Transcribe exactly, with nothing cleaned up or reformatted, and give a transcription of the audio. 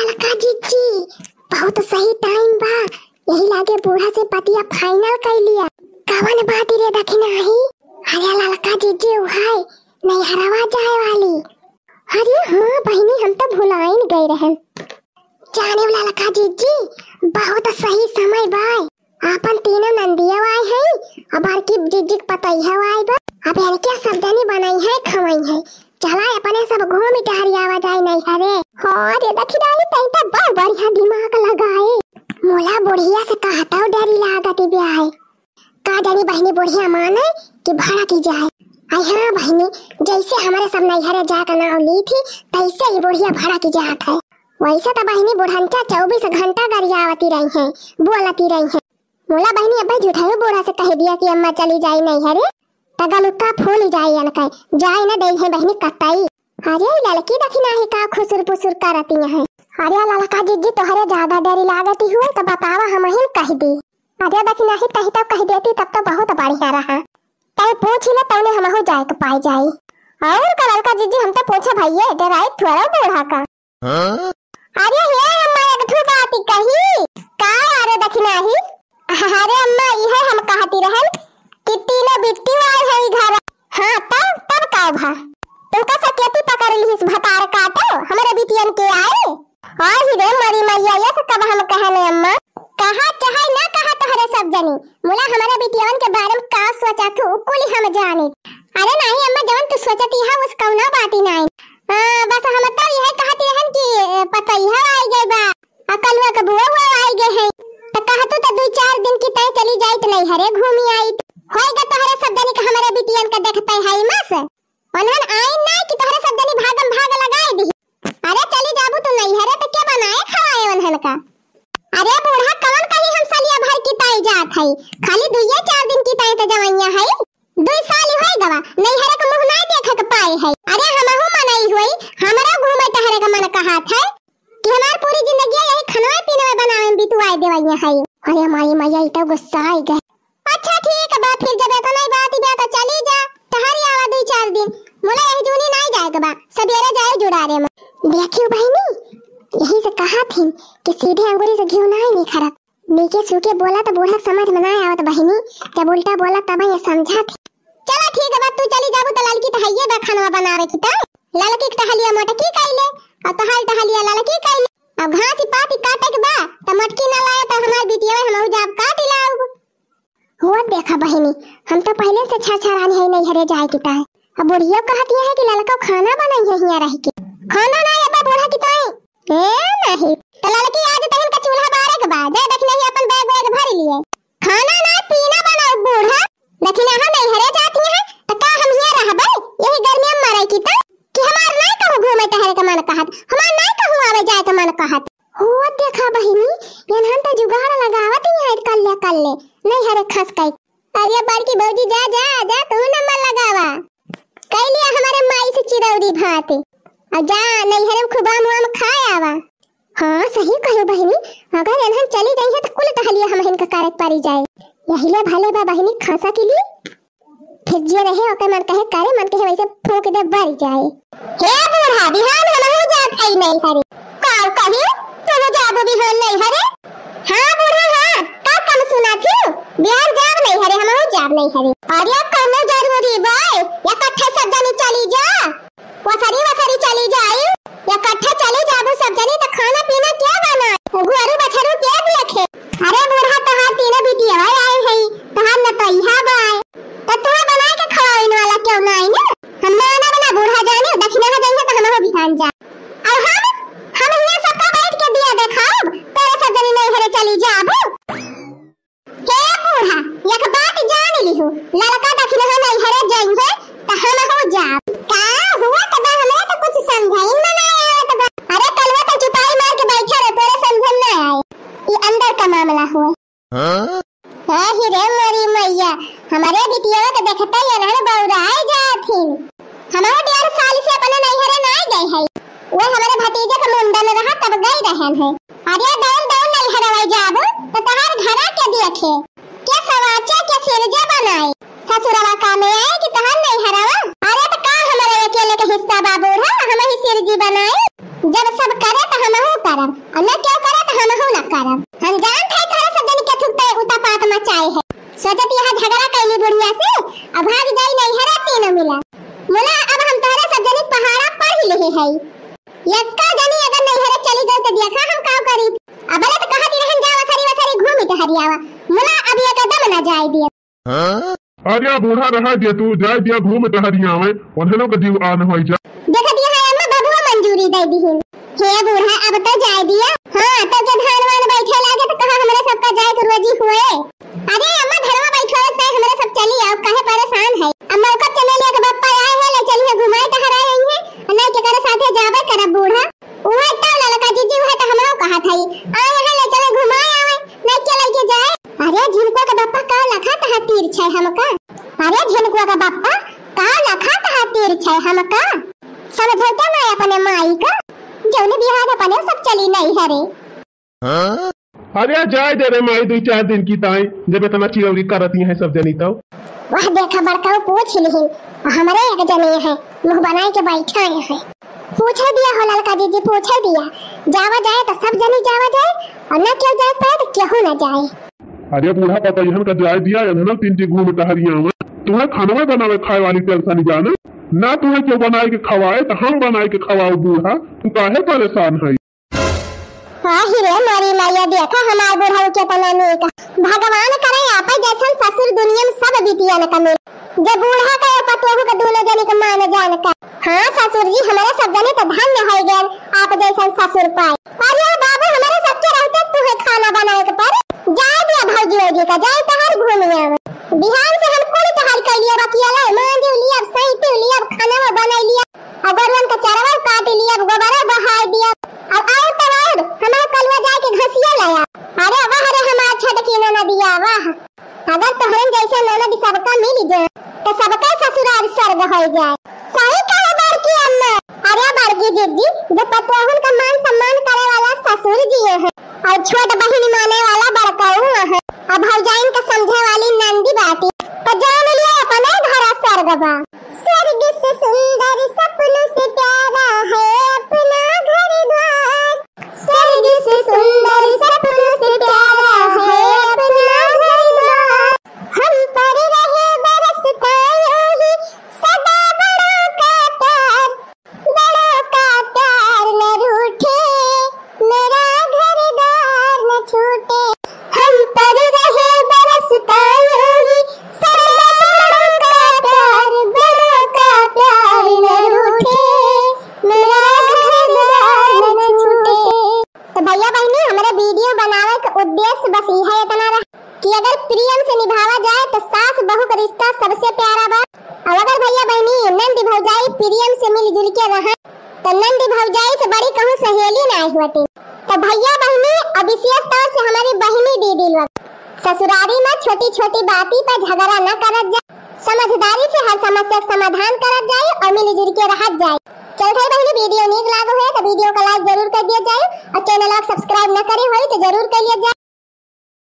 ललका जिज्जी, बहुत सही टाइम बा, यही लागे बूढ़ा से बतिया फाइनल कर लिया। कवन बात रे दखिनाही? अरे ललका जिज्जी उहाय नैहरवा जाए वाली। अरे हाँ बहिनी, हम तो भुलाइन गए रहन। जाने ललका जिज्जी, बहुत सही समय बा। आपन तीनों नंदिया आए हैं, अब बड़की जिज्जी के पतैया आए बा। अब इनके सब जनी बनाई है, खवाई है। चला अपने सब घूम टहरी आवा जाए नैहरे। हाँ रे दखिनाही, तैं तो बहुत बढ़िया दिमाग लगाए। मोला बुढ़िया से कहता डरी लागत बे आए। का जानी बहिनी बुढ़िया माने कि भड़क जाए। आई हाँ बहिनी, जैसे हमारे सब नैहरे जाए का नाव ली थी, तैसे ही बुढ़िया भड़क जात है। वैसे तो बहिनी बुढ़ंचा चौबीस घंटा गरियावती रही है, बोलती रही है। मोला बहिनी अब्बे झूठाऊ बूढ़ा से कह दिया कि अम्मा चली जाई नैहरे, त गलुक्का फूल जाई अनके, जाए न दे है बहिनी कतई। अरे ललकी दखिनाही का खुसुर पुसुर करती है। अरे ललका जिज्जी तोहरे ज्यादा डरी लागती हुए तो बतावा, हमहिन कह दी। अरे दखिनाही तही तो कह देती तब तो बहुत बढ़िया रहा। तै पूछ ले तौने हमहू जाए के पाए जाई। और का ललका जिज्जी हम तो पूछे भैये, डराई थोड़ा बूढ़ा का। हाँ? अरे हे अम्मा, एक ठो बात कही। का? अरे दखिनाही, अरे अम्मा, इहे हम कहती रहन कि तीनों बिट्टी आए है ई घर। हाँ, तब, तब का भा? तुमका सकेती पकड़ लिहिस भतार काटो, हमरे बिटियन के आए। और ही रे मरी मैया, ये से कब हम कहने अम्मा? कहा चाहे ना कहा तोहरे सब जनी, मुला हमरे बिटियन के बारे में का सोचा तू, कुल हम जानी। अरे नहीं अम्मा, जवन तू सोचती है, उस कौनो बात ही नहीं। हाँ, बस हम तो यही कहती रहन कि, ए, पतैया आई गई बा, आ कलुआ के बुआ हुआ आई गए हैं, तो कहतू तो दो चार दिन की तय चली जाइत नैहरे घूमी आइत। होएगा तोहरे सब जनी के हमरे बिटियन के देखते है मस। उन्हन आइन ना कि तोहरे सब जनी भागम भाग लगाए दी। अरे चली जाबू तू नैहरे तो के बनाए खवाए उन्हन का? अरे बूढ़ा कवन कहीं हम सलिया भर की तय जात है, खाली दुइये चार दिन की तय तो जवैया है। दुई साल होए गवा, नैहरे के मुँह नाय देखे के पाए है। अरे हमहू मनई होई, हमरा घूमे टहरे के मन कहत है कि हमार पूरी जिंदगी यही खनवा पीनवा बनावे में बितवाए देवैया है। अरे हमारी मैया, ई तो गुस्सा आई गए। अच्छा ठीक बा, फिर जब इतना ही बात बा तो चली जा, टहरी आवा दुई चार दिन। मुला यही जूनी नाय जाए के बा, सबेरे जाए जुड़ारे में। देखियो बहिनी, यही से कहा थी कि सीधे अंगूरी से घिउ नाय निखरत। नीके सूके बोला तो बूढ़ा समझ में ना आवत बहिनी, जब उल्टा बोला तब ये समझा थे। चला ठीक बा, तू चली जाबू तो ललकी तो हइये बा खानवा बनावे की, तो ललकी के टहलिया मोटकी कइले और तोहार टहलिया ललकी कइले। अब घास पात काटे के बा तो मोटकी ना लाए तो हमार बिटिया हमहू जाब काट लाऊ। हुआ देखा बहिनी, हम तो पहले से छरछरानी है नैहरे जाए की ताई। अब बुढ़िया कहती है कि ललका खाना बनाई है हियाँ रह के। खाना ना ये बा बूढ़ा की ताई। ए नहीं, तो ललकी आज तहन का चूल्हा बारे के बा, जाए दखिनाही अपन बैग वैग भर लिए। खाना ना पीना बनाओ बूढ़ा, दखिनाही नैहरे जाती है, तो का हम हियाँ रहबे? यही गर्मी में मरे की तो, कि हमार नाय कहूँ घूमे टहरे के मन कहत, हमार नाय कहूँ आवे जाए के मन कहत। हो देखा बहिनी, एनहन तो जुगाड़ लगावत ही है कल्ले कल्ले, नैहरे खस कई। अरे बड़की भौजी जा, जा, जा, तू नंबर लगावा। कई लिया हमारे माई से चिरौरी भात। अब जा, नैहरे में खूब आम वाम खाए आवा। हाँ, सही कहो बहिनी, अगर एनहन चली गई है तो कुल टहलिया हमहिन का करे परी जाए। यही ले भले बा बहिनी खसा के लिए। फिर जे रहे ओकर मन कहे करे, मन कहे वैसे फूंक दे बर जाए। हे बूढ़ा, बिहान हमहू जात हई नैहरे। का कही? तू जाबो बिहान नैहरे? हाँ बूढ़ा, हाँ, का कम सुना थी? बिहान जाब नैहरे, हमहू जाब नैहरे। अरे कौनो जरूरी बा? या कट्ठे सब जनी चली जा। वसरी वसरी चली जाई, इकट्ठे चली जाबू सब जनी त खाना पीना क्या बना? गोरू बछरू के देखे? अरे बूढ़ा तोहार तीनों बिटिया आई है, तोहार नतैहा बाय, त तोहे बनाए के खवाइन वाला क्यों ना आई ना? हम मानब ना बूढ़ा जाने, दखिना हो जाइए त हम हो बिहान जा। और हम, हम यहाँ सबका बैठ के दिया देखाब, तोरे सब जनी नैहरे चली जाबू। हे बूढ़ा, एक बात जान लिहू, ललका दखिनहा नैहरे जइहे, त हमहू जाब। का हुआ त बा, हमरा त कुछ समझाइन में ना आवत बा। अरे कलवा त चुपाई मार के बैठे रहे, तोरे समझ में ना आए। ई अंदर का मामला हुए। हाँ? हे हिरे मोरी मैया, हमरे बिटिया त देखते ही अनहन बौराए जात ही। हमहू डेढ़ साल से अपने नैहरे ना गए है। वो हमरे भतीजे के मुंडन रहा तब गई रहन है। अरे दौन दौन नैहरवा जाबू त तोहार घरा के देखे। के सवाचे के सिरजे बनाई। ससुरवा का में आए कि तोहार नैहरवा। अरे त का हमरे अकेले के हिस्सा बा बूढ़ा, हम ही सिरजी बनाई। जब सब करे त हमहू करब। और न केहू करे तो हमहू न करब। हम जानत है तोहरे सब जनी के थुकते उतापात मचाए है। सोचत यहाँ झगड़ा कैली बुढ़िया से, अब भाग जाई नैहरा तीनों मिला। मुला अब हम तोहरे सब जनी पहाड़ा पढ़ लिहे है। एक्का जनी अगर नैहरे चली गई तो देखा हम का करी। अब बोले तो कहत रहन जा वसरी वसरी घूमी टहरियावा। मुला अब एकदम न जाए दिया। अरे बूढ़ा, रहा दे तू, जाए दिया, घूम टहरी आवे, ओन्हनो के जीव आन होई जा। देख दिया है अम्मा, बबुआ मंजूरी दे दिहिन। हे बूढ़ा, अब तो जाए दिया। हाँ, तो के धान वान बैठे लागे तो कहा हमरे सबका जाए के रोजी हुए। अरे अम्मा, धनवा बैठे लगता है, हमरे सब चली आओ, काहे परेशान है? अम्मा ओकर चमेलिया के बप्पा आए हैं, ले चली है घुमाए टहराए आई है, और नहीं के करे साथे जाबे करब बूढ़ा। उहे तो ललका जीजी, उहे तो हमरो कहत हई, आ यहाँ ले चले घुमाए आवे, नहीं चले के जाए। अरे झिनकुआ के बप्पा का लखा तहा तीर छै हमका। अरे झिनकुआ के बप्पा का लखा तहा तीर छै हमका। समझौता ना अपने माई का, जौने बिहार अपने सब चली नहीं हरे। अरे जाए दे रे माई, दुई चार दिन की ताई, जब इतना चिरौरी करती हैं सब जनी तो। वह देखा बड़काऊ पूछ लिहिन, हमरे एक जने हैं, मुँह बनाए के बैठा हैं। पूछे दिया हो ललका जीजी, पूछे दिया। जावा जाए तो सब जनी जावा जाए, और न केहू जाए पाए तो केहू न जाए। अरे बूढ़ा पतोहियन का जाए दिया, एन्हन तीन ठी घूम टहरी आवा। तुम्हें खानवे बनावे खाए वाली tension जाना, ना तुम्हें केहू बनाए के खवाए तो हम बनाए के खवाओ बूढ़ा, तू काहे परेशान है? आहि रे मोरी मैया, देखा हमार बुढ़ऊ केतना नीक। भगवान करे आपै जैसन ससुर दुनिया में सब बिटियन का मिले। जे बूढ़ा का पतोहू का दूनो जनी के मान जान का। हाँ ससुर जी, हमरे सब जने तो धन्य होइ गए आप जैसन ससुर पाए। अरे बाबू, हमरे सबके रहते तुहे खाना बनावे के पड़े। जाए दिया भौजी वौजी का, जाए टहर घूम आवे। बिहान से हम कुल टहर कैलिए, बकिया लाई, मांज लिया, सैंत लिया, खाना बनाई लिया। अब गोरुअन के चरवा काट लिया, अब गोबरा बहाई दिया। अब और तो और, हमार कलुआ जाए के घसिया लाया। अरे वाह रे हमार छोटकी ननदिया, वाह। अगर तोहरन जैसे ननद सबका मिल जाए, तो सबका ससुराल स्वर्ग हो जाए। सही कहे बड़की अम्मा। अरे बड़की दीदी, जो पतोहन का मान सम्मान करे वाला ससुर जी हैं, और छोट बहिन माने वाला बड़काऊ हैं, अब भौजाइन का समझे वाली नंदी बाटी, तो जान लिया अपने घर स्वर्ग बा। स्वर्ग से सुंदर सपनों से प्यारा है अपना घर द्वार। स्वर्ग से सुंदर सपनों से प्यारा है अपना घर द्वार। हम पर रहे बरसता यूं ही सदा बड़ों का प्यार। बड़ों का प्यार न रूठे, मेरा घर द्वार न छूटे। हम पर रहे बरसता यूं ही सदा बड़ों का प्यार, बड़ों का प्यार न रूठे, मेरा घर द्वार न छूटे। तो भैया बहिनी, हमरे video बनावे के उद्देश्य बस इहे इतना रहा कि अगर प्रेम से निभावा जाए तो सास बहू का रिश्ता सबसे प्यारा बा। और अगर भैया बहिनी नंद भौजाई प्रेम से मिलजुल के रहे तो नंद भौजाई से बड़ी कहूँ सहेली ना होती। तो भैया बहिनी, और विशेष तौर से हमारी बहिनी दीदी लोग, ससुरारी में छोटी छोटी बाती पर झगड़ा न करत जाए, समझदारी से हर समस्या का समाधान करत जाए और मिलजुल के रहत जाए। चल भाई बहिनी, video नीक लाग हुए तो video का like जरूर कर दिया जाए और channel का subscribe न करे हुए तो जरूर कर लिया जाए।